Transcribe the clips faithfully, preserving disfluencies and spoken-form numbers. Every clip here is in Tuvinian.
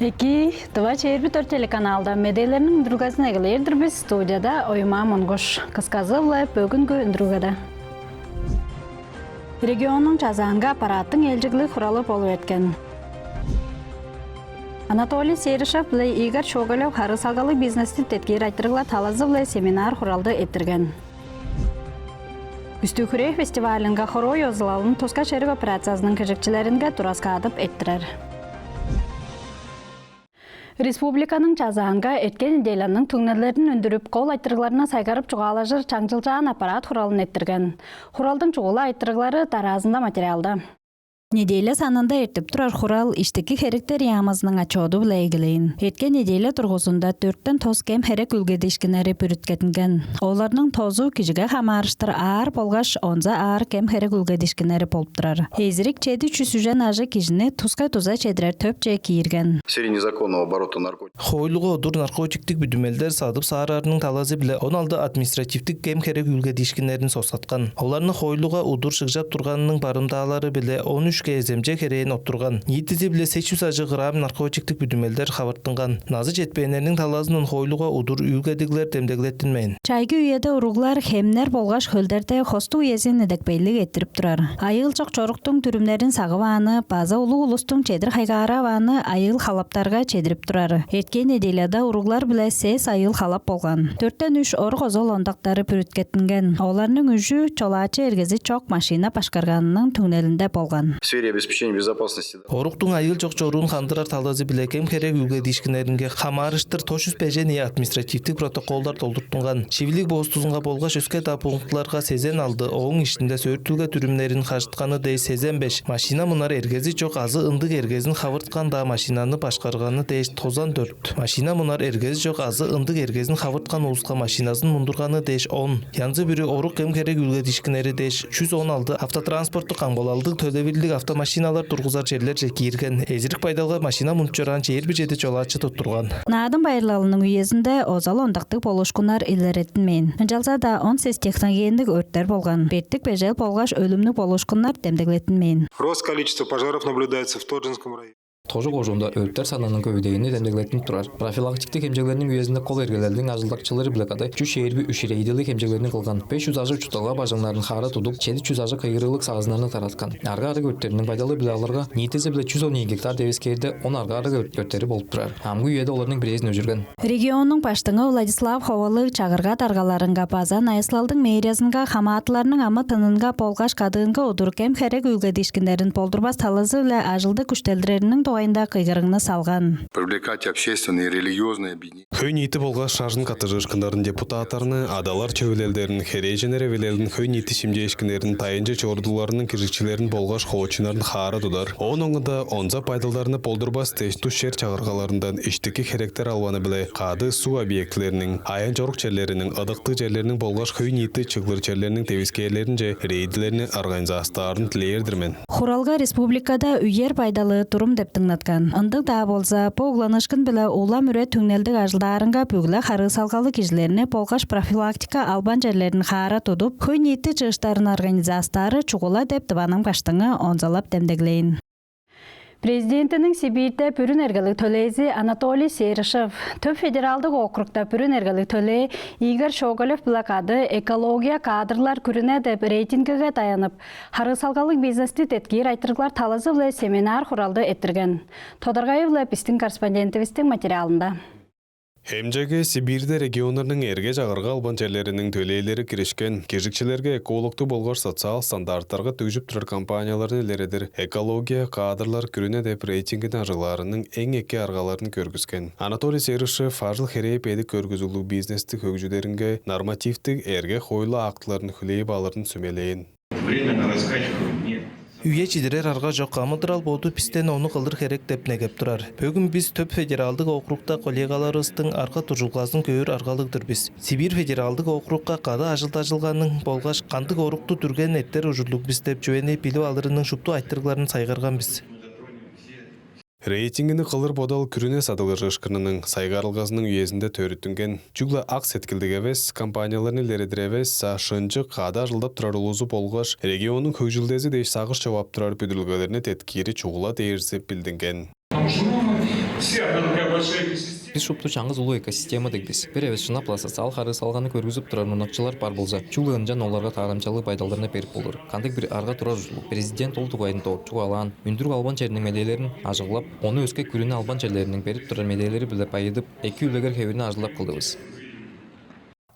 Эки, Тыва чээрби дөрт телеканалда медээлерниң үндүрүлгезин эгелээр-дир бис. Студияда Оюмаа Монгуш. Кысказы-биле бөгүнгү үндүрүлгеде. Регионнуң чазаанга аппараттың ээлчеглиг хуралы болуп эрткен. Анатолий Серышев биле Игорь Щеголев харыысалгалыг бизнести деткиир айтырыглар талазы-биле семинар-хуралды эрттирген. Үстүү-Хүрээ фестивалынга хоорай ёзулалын тускай шериг операциязының киржикчилеринге тураскаадып эрттирер. Республиканың чазаанга эрткен неделяның түңнелдерин үндүрүп, кол айтырыгларны сайгарып чугаалажыр чаңчылчаан аппарат хуралын эрттирген. Хуралдың чугула айтырыглары дараазында материалда. Неделя санында эртип турар хурал Иштики херектер яамызының отчёду-биле эгелээн. Эрткен неделя дургузунда дөрттен тос кем-херек үүлгедиишкиннери бүрүткеттинген. Оларның тозу кижиге хамаарыштыр аар болгаш онза аар кем-херек үүлгедиишкиннери болуп турар. Эзирик чеди чүс үжен ажыг кижини тускай дуза чедирер төпче киирген. В сфере незаконного оборота наркотиков. Хоойлуга удур наркотиктиг бүдүмелдер садып-саарарының талазы-биле он алды административтиг кем-херек үүлгедиишкиннерин соксаткан. Оларны хоойлуга удур шыгжап турганының барымдаалары-биле он үш кеземче херээн оттурган. Ниитизи-биле сес чүс ажыг грамм наркотиктиг бүдүмелдер хавыртынган. Назы четпээннерниң талазындан хоойлуга удур үүлгедиглер демдеглеттинмээн. Чайгы үеде уруглар хемнер болгаш хөлдерде хостуг үезин идепкейлиг эрттирип турар. Айыыл чок чоруктуң дүрүмнерин сагывааны база улуг улустуң чедир хайгааравааны айыыл халаптарга чедирип турар. Эрткен неделяда уруглар-биле сес айыыл халап болган. Дөрттен үш орук-озал ондактары бүрүткеттинген. Оларның үжү чолаачы эргези чок машина башкарганының түңнелинде болган. В сфере обеспечения безопасности. Оруктуң айыыл чок чоруун хандырар талазы-биле кем-херек үүлгедиишкиннеринге хамаарыштыр тос чүс бежен ийи административтиг протоколдар долдуртунган. Шивилиг боостузунга болгаш өске-даа пунктуларга сезен алды, ооң иштинде сөөртүлге дүрүмнерин хажытканы дээш сезен беш, машина мунар эргези чок азы ындыг эргезин хавырткан-даа машинаны башкарганы дээш тозан дөрт, машина мунар эргези чок азы ындыг эргезин хавырткан улуска машиназын мундурганы дээш он, янзы-бүрү орук кем-херек үүлгедиишкиннери дээш чүс он алды, автотранспорттуг камгалалдыг төлевирлиг автомашиналар тургузар черлерже киирген. Эзирик байдалга машина мунуп чораан чээрби чеди чолаачы туттурган. Наадым байырлалының үезинде озал ондактыг болуушкуннар илереттинмээн. Ынчалза-даа он сес техногендиг өрттер болган. Бертик бежел болгаш өлүмнүг болуушкуннар демдеглеттинмээн. Рост количества пожаров наблюдается в Тоджинском районе. Тожу кожуунда өрттер санының көвүдээни демдеглеттинип турар. Профилактиктиг хемчеглерниң үезинде кол эргелелдиң ажылдакчылары-биле кады чүс чээрби үш рейдилиг хемчеглерни кылган, беш чүс ажыг чуртталга бажыңнарын хаара тудуп, чеди чүс ажыг кыйгырыглыг саазыннарны тараткан. Арга-арыг өрттериниң байдалы-биле алырга, ниитизи-биле чүс он ийи гектар девискээрде он арга-арыг өрт-, өрттери болуп турар. Амгы үеде оларның бирээзин өжүрген. Регионнуң баштыңы Владислав Ховалыг чагырга даргаларынга база Найысылалдың мэриязынга хамаатыларның амы-тынынга болгаш кадыынга удур кем-херек үүлгедиишкиннерин болдурбас талазы-биле ажылды күштелдирериниң дугайында кыйгырыгны салган. Привлекать общественные и религиозные объединения. Хөй-ниити болгаш шажын каттыжыышкыннарын, депутаттарны, адалар чөвүлелдерин, херээженнер эвилелин, хөй-ниити шимчээшкиннерин, дайынчы чорудуларының киржикчилерин болгаш хоочуннарын хаара тудар. Оон оңунда онза байдалдарны болдурбас дээш тус чер чагыргаларындан иштики херектер албаны-биле кады суг объектилериниң, аян-чорук черлериниң, ыдыктыг черлерниң болгаш хөй-ниити чыглыр черлерниң девискээрлеринче рейдилерни организастаарын дилээр-дир мен. Хуралга республикада үер байдалы турум деп дыңнаткан. Ындыг-даа болза, бо угланыышкын-биле улам үре түңнелдиг ажылдаарынга бүгү-ле харыысалгалыг кижилерни болгаш профилактика албан черлерин хаара тудуп, хөй-ниити чыыштарын организастаары чугула деп Тываның Баштыңы онзалап демдеглээн. Президентиниң Сибирьде бүрүн эргелиг төлээзи Анатолий Серышев, Төп федералдыг округта бүрүн эргелиг төлээ Игорь Щеголев-биле кады «Экология, кадрлар, күрүне» деп рейтингиге даянып, харыысалгалыг бизнести деткиир айтырыглар талазы-биле семинар-хуралды эрттирген. Тодаргайы-биле бистиң корреспондентивистиң материалында. Хемчегге Сибирьде регионнарның эрге-чагырга албан черлериниң төлээлери киришкен. Киржикчилерге экологтуг болгаш социал стандарттарга дүгжүп турар компанияларны илередир «Экология, кадрлар, күрүне» деп рейтингини ажыглаарының эң эки аргаларын көргүскен. Анатолий Серышев ажыл-херээ бедик көргүзүглүг бизнести хөгжүдеринге нормативтиг эрге-хоойлу актыларын хүлээп алырын сүмелээн. Время на раскачку нет. Үе чидирер арга чок, амыдырал боду бистен ону кылыр херек деп негеп турар. Бөгүн бис Төп федералдыг округта коллегаларывыстың арга-дуржулгазын көөр аргалыг-дыр бис. Сибирь федералдыг округка кады ажылдажылганың болгаш кандыг орукту дүрген эртер ужурлуг бис деп чүвени билип алырының шупту айтырыгларын сайгарган бис. Рейтингини кылыр бодал күрүне садыглажыышкынының сайгарылгазының үезинде төрүттүнген. Чүгле ак сеткилдиг эвес, компанияларны илередир эвес, а шынчы кады ажылдап турар улузу болгаш регионнуң хөгжүлдези дээш сагыш човап турар бүдүрүлгелерни деткиири чугула дээрзи билдинген. Потому что, ну, мы все от Шупту чаңгыс улуг экосистема дег бис. Бир эвес шынап-ла социал харыысалганы көргүзүп турар мурнакчылар бар болза, чүгле ынчан оларга таарымчалыг байдалдарны берип болур. Кандыг-бир арга турар ужурлуг. Президент ол дугайында доот чугаалаан. Үндүрүг албан чериниң медээлерин ажыглап, ону өске күрүне албан черлериниң берип турар медээлери-биле байыдып, эки үлегер хевирни ажылдап кылдывыс.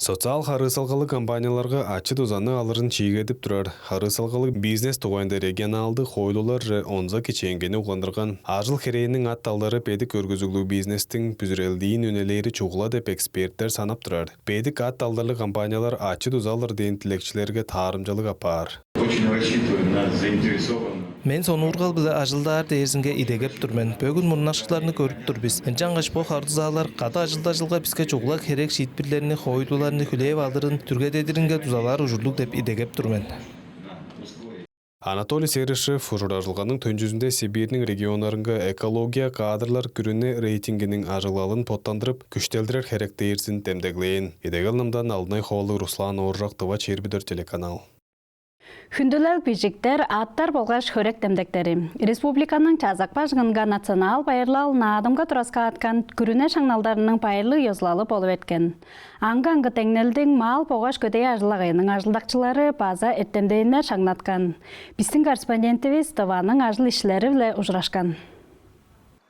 Социал харыысалгалыг компанияларга ачы-дузаны алырын чиигедип турар харыысалгалыг бизнес дугайында регионалдыг хоойлуларже онза кичээнгени угландырган. Ажыл-херээниң ат-алдары бедик көргүзүглүг бизнестиң бүзүрелдиин үнелээри чугула деп эксперттер санап турар. Бедик ат-алдарлыг компаниялар ачы-дуза алыр дээн тилекчилерге таарымчалыг апаар. Очень рассчитываю на заинтересованных. Мен сонуургал-биле ажылдаар дээрзинге идегеп тур мен. Бөгүн мурнакчыларны көрүп тур бис. Ынчангаш бо харылзаалар кады ажылдажылга биске чугула херек шиитпирлерни, хоойлуларны хүлээп алырын дүргедедиринге дузалаар ужурлуг деп идегеп тур мен. Анатолий Серышев ужуражылганың төнчүзүнде Сибирьниң регионнарынга экология кадрлар күрүне рейтингиниң ажыглалын боттандырып, күштелдирер херек дээрзин демдеглээн. Идегел Намдан, Алдынай Ховалыг, Руслан Ооржак, «Тыва чээрби дөрт» телеканал. Хүндүлел бижиктер, аъттар болгаш хөрек демдектери. Республиканың Чазак бажыңынга национал байырлал Наадымга тураскааткан күрүне шаңналдарының байырлыг ёзулалы болуп эрткен. Аңгы-аңгы деңнелдиң мал болгаш көдээ ажыл-агыйының ажылдакчылары база эртемденнер шаңнаткан. Бистиң корреспондентивис Тываның ажыл-ишчилери-биле ужурашкан.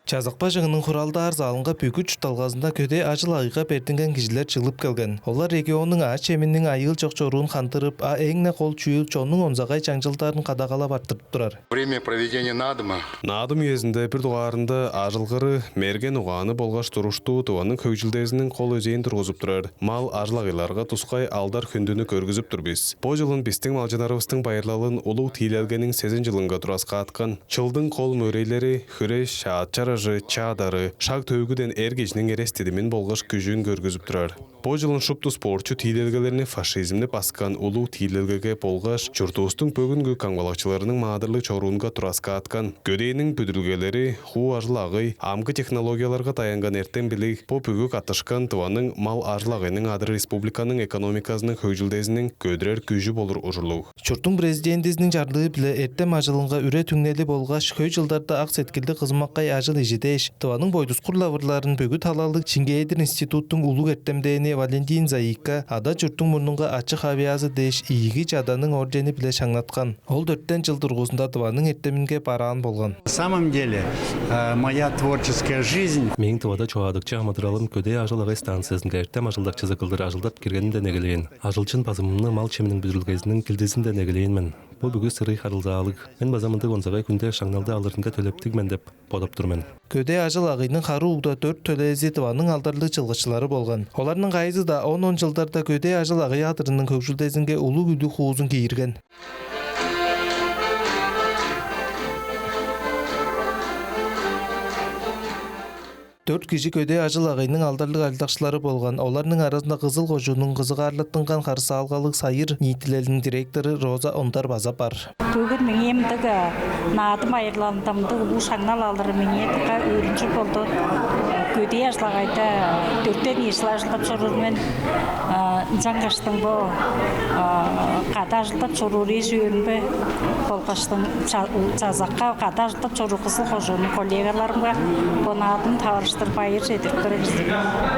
Чазак бажыңының хуралдаар залынга бүгү чуртталгазында көдээ ажыл-агыйга бердинген кижилер чыглып келген. Олар регионнуң аъш-чеминиң айыыл чок чоруун хандырып, а эң-не кол чүүл чоннуң онзагай чаңчылдарын кадагалап арттырып турар. Время проведения Наадыма. Наадым үезинде бир дугаарында ажылгыры, мерген угааны болгаш туруштуу Тываның хөгжүлдезиниң кол өзээн тургузуп турар мал ажыл-агыйларга тускай алдар-хүндүнү көргүзүп тур бис. Бо чылын бистиң малчыннарывыстың байырлалын улуг тиилелгениң сезен чылынга тураскааткан. Чылдың кол мөөрейлери: хүреш, аът чаражы, ча адары, шаг-төөгүден эр кижиниң эрес-дидимин болгаш күжүн көргүзүп турар. Бо чылын шупту спортчу тиилелгелерни фашизмни баскан улуг тиилелгеге болгаш чуртувустуң бөгүнгү камгалакчыларының маадырлыг чоруунга тураскааткан. Көдээниң бүдүрүлгелери, хуу ажыл-агый, амгы технологияларга даянган эртем-билиг — бо бүгү каттышкан Тываның мал ажыл-агыйның адыры республиканың экономиказының хөгжүлдезиниң көдүрер күжү болур ужурлуг. Чурттуң Президентизиниң чарлыы-биле эртем ажылынга үре-түңнели болгаш хөй чылдарда ак сеткилдиг кызымаккай ажыл-ижи дээш, Тываның бойдус курлавырларын бүгү талалыг Чингеедир институттуң улуг эртемдээни Валентин Заикка Ада-чурттуң мурнунга ачы-хавыяазы дээш ийиги чаданың ордени-биле шаңнаткан. Ол дөртен чыл дургузунда Тываның эртеминге бараан болган. На самом деле, э, моя творческая жизнь. Мээң Тывада чогаадыкчы амыдыралым көдээ ажыл-агый станциязынга эртем ажылдакчызы кылдыр ажылдап киргенимден эгелээн. Ажылчын базымымны мал чеминиң бүдүрүлгезиниң килдизинден эгелээн мен. Бо бүгү сырый харылзаалыг. Мен база мындыг онзагай хүнде шаңналды алырынга төлептиг мен деп бодап тур мен. Көдээ ажыл-агыйның хары угда дөрт төлээзи Тываның алдарлыг чылгычылары болган. Оларның кайызы-даа он-он чылдарда көдээ ажыл-агый адырының хөгжүлдезинге улуг үлүг-хуузун киирген. Дөрт кижи көдээ ажыл-агыйның алдарлыг ажылдакчылары болган. Оларның аразында Кызыл кожууннуң кызыгаарлаттынган харыысалгалыг «Сайыр» ниитилелиниң директору Роза Ондар база бар. Бөгүн меңээ мындыг, э, Наадым байырлалында мындыг улуг шаңнал алырым меңээ дыка өөрүнчүг болду. Көдээ ажыл-агыйда дөртен ийи чыл ажылдап чоруур мен. Э, ынчангаштың бо, э, кады ажылдап чоруур эш-өөрүмге болгаштың ча-, Чазакка кады ажылдап чоруур Кызыл кожууннуң коллегаларымга бо Наадым таварыштыр байыр чедирип тур бис.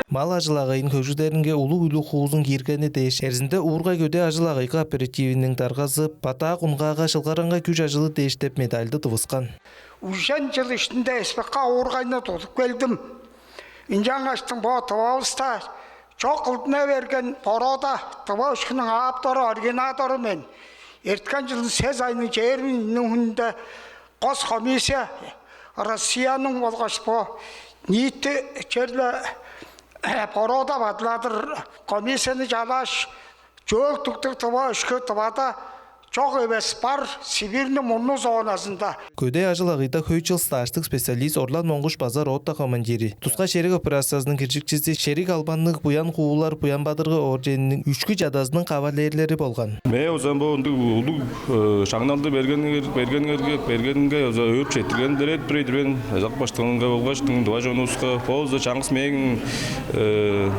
Мал ажыл-агыйын хөгжүдеринге улуг үлүг-хуузун кииргени дээш, Эрзинде уургай көдээ ажыл-агый кооперативиниң даргазы Батаа Кунгаага «Шылгараңгай күш-ажылы дээш» деп медальды тывыскан. Үжен чыл иштинде СПК уургайны тудуп келдим. Ынчангаштың бо Тывавыста чок кылдына берген порода, тыва өшкүнүң автору, оригинатору мен. Эрткен чылдың сес айның чээрбиниң хүнүнде Госкомиссия Россияның болгаш бо ниити черле порода бадыладыр комиссияны чалааш, чөөлүг-түктүг тыва өшкү Тывада чок эвес, бар Сибирьниң мурнуу зоназында. Көдээ ажыл-агыйда хөй чыл стажтыг специалист Орлан Монгуш база рота командири. Тускай шериг операциязының киржикчизи, шериг албанныг Буян Куулар Буян-Бадыргы ордениниң үшкү чадазының кавалерлери болган. Мээ озан бо ындыг улуг, э, шаңналды бергениңер-, бергениңерге, бергенинге оза өөрүп четтиргенин илередип тур ийдир мен. Чазак баштыңынга болгаш тыва чонувуска. Бо оза чаңгыс мээң, э,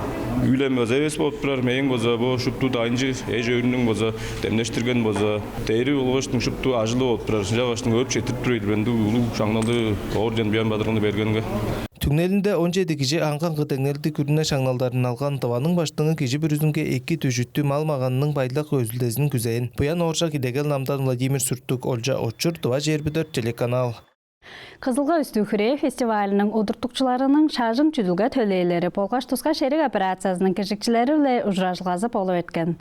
үүлем база эвес болуп турар. Мээң база бо шупту дайынчы эш-өөрүмнүң база демнештирген база дээри болгаш шупту ажылы болуп турар. Ынчангаштың өөрүп четтирип тур ийдир мен ындыг улуг шаңналды, орден Буян-Бадыргыны бергенге. Түңнелинде он чеди кижи аңгы-аңгы деңнелдиг күрүне шаңналдарын алган. Тываның Баштыңы кижи бүрүзүнге эки дүжүттү мал-маганының байлак өзүлдезин күзээн. Буян Ооржак, Идегел Намдан, Владимир Сүрттүк, Олча Очур, «Тыва чээрби дөрт» телеканал. Кызылга «Үстүү-Хүрээ» фестивалының удуртукчуларының шажын-чүдүлге төлээлери болгаш тускай шериг операциязының киржикчилери-биле ужуражылгазы болуп эрткен.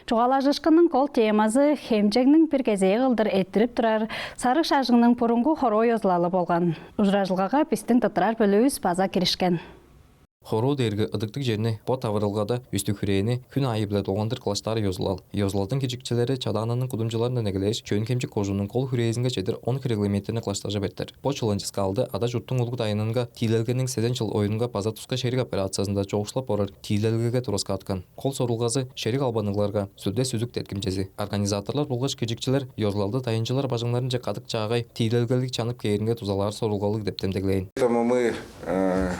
Чугаалажыышкынның кол темазы хемчегниң бир кезээ кылдыр эрттирип турар сарыг шажынның бурунгу хороо ёзулалы болган. Ужуражылгага бистиң тырттырар бөлүүвүс база киришкен. Хороо дээрге ыдыктыг черни, бо таварылгада Үстүү-Хүрээни хүн аайы-биле долгандыр кылаштаар ёзулал. Ёзулалдың киржикчилери Чадаананың кудумчуларындан эгелээш, Чөөн-Хемчик кожууннуң кол хүрээзинге чедир он хире километрни кылаштажып эртер. Бо чылын чыскаалды Ада-чурттуң улуг дайынынга, Тиилелгениң седен чыл оюнунга база тускай шериг операциязында чоокшулап орар Тиилелгеге тураскааткан. Кол сорулгазы — шериг албаныгларга сүлде-сүзүк деткимчези. Организаторлар болгаш киржикчилер ёзулалды дайынчылар бажыңнарынче кадык чаагай, тиилелгелиг чанып кээринге дузалаар сорулгалыг деп демдеглээн. Поэтому мы э,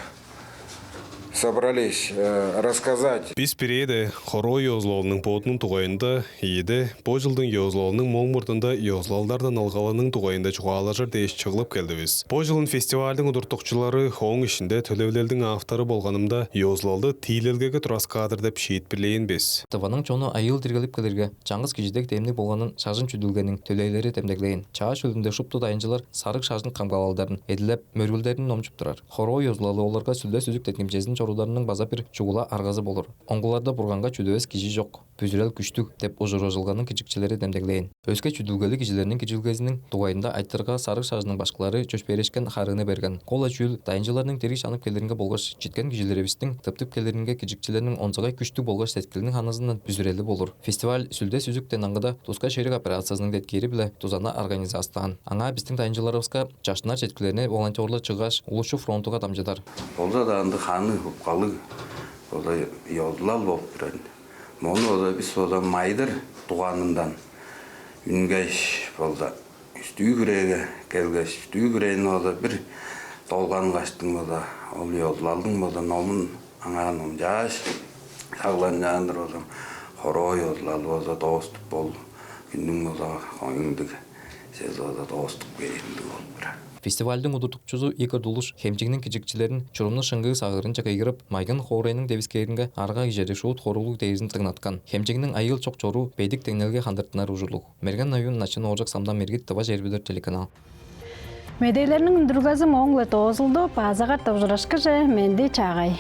собрались э, рассказать. Бис бирээде хороо ёзулалының бодунуң дугайында, ийиде бо чылдың ёзулалының мооң мурнунда ёзулалдардан ылгалының дугайында чугаалажыр дээш чыглып келдивис. Бо чылын фестивальдың удуртукчулары, ооң иштинде төлевилелдиң автору болганымда, ёзулалды Тиилелгеге тураскаадыр деп шиитпирлээн бис. Тываның чону айыыл диргелип келирге, чаңгыс кижи дег демниг болганын шажын-чүдүлгениң төлээлери демдеглээн. Чаа шөлүнде шупту дайынчылар сарыг шажын камгалалдарын эдилеп, мөргүлдерин номчуп турар. Хороо ёзулалы оларга сүлде-сүзүк деткимчезин чорударының база бир чугула аргазы болур. Оңгуларда бурганга чүдевес кижи чок, бүзүрел күштүг деп ужуражылганың киржикчилери демдеглээн. Өске чүдүлгелиг кижилерниң киржилгезиниң дугайында айтырыгга сарыг шажынның башкылары чөпшээрешкен харыыны берген. Кол-ла чүүл — дайынчыларның дириг чанып келиринге болгаш читкен кижилеривистиң тыптып келиринге киржикчилерниң онзагай күштүг болгаш сеткилиниң ханызындан бүзүрели болур. Фестиваль сүлде-сүзүктен аңгыда тускай шериг операциязының деткиири-биле дузаны организастаан. Аңаа бистиң дайынчыларывыска чаштынар четкилерни волонтёрлар чыггаш, улусчу фронтуга дамчыдар. Болза-даа ындыг ханы, упкалыг болза ёзулал болуп турар. Мону болза бис болза майдыр дуганындан үнгеш болза Үстүү-Хүрээге келгеш, Үстүү-Хүрээни болза бир долгангаштың болза, ол ёзулалдың болза номун аңаа номчааш, сагыланчаан-дыр болза, хороо ёзулалы болза дооступ, ол хүннүң болза хоюңдуг сез болза дооступ кээринниг болуп турар. Фестивальдың удуртукчузу Игорь Дулуш хемчегниң киржикчилерин чурумну шыңгыы сагыырынче кыйгырып, майгын хоорайның девискээринге арга ижери шуут хоруглуг дээрзин дыңнаткан. Хемчегниң айыыл чок чоруу бедик деңнелге хандыртынар ужурлуг. Мерген Оюн, Начын Ооржак, Самдан Миргит, «Тыва чээрби дөрт» телеканал. Медээлерниң үндүрүлгези мооң-биле доозулду. База катап ужурашкыже, менди-чаагай.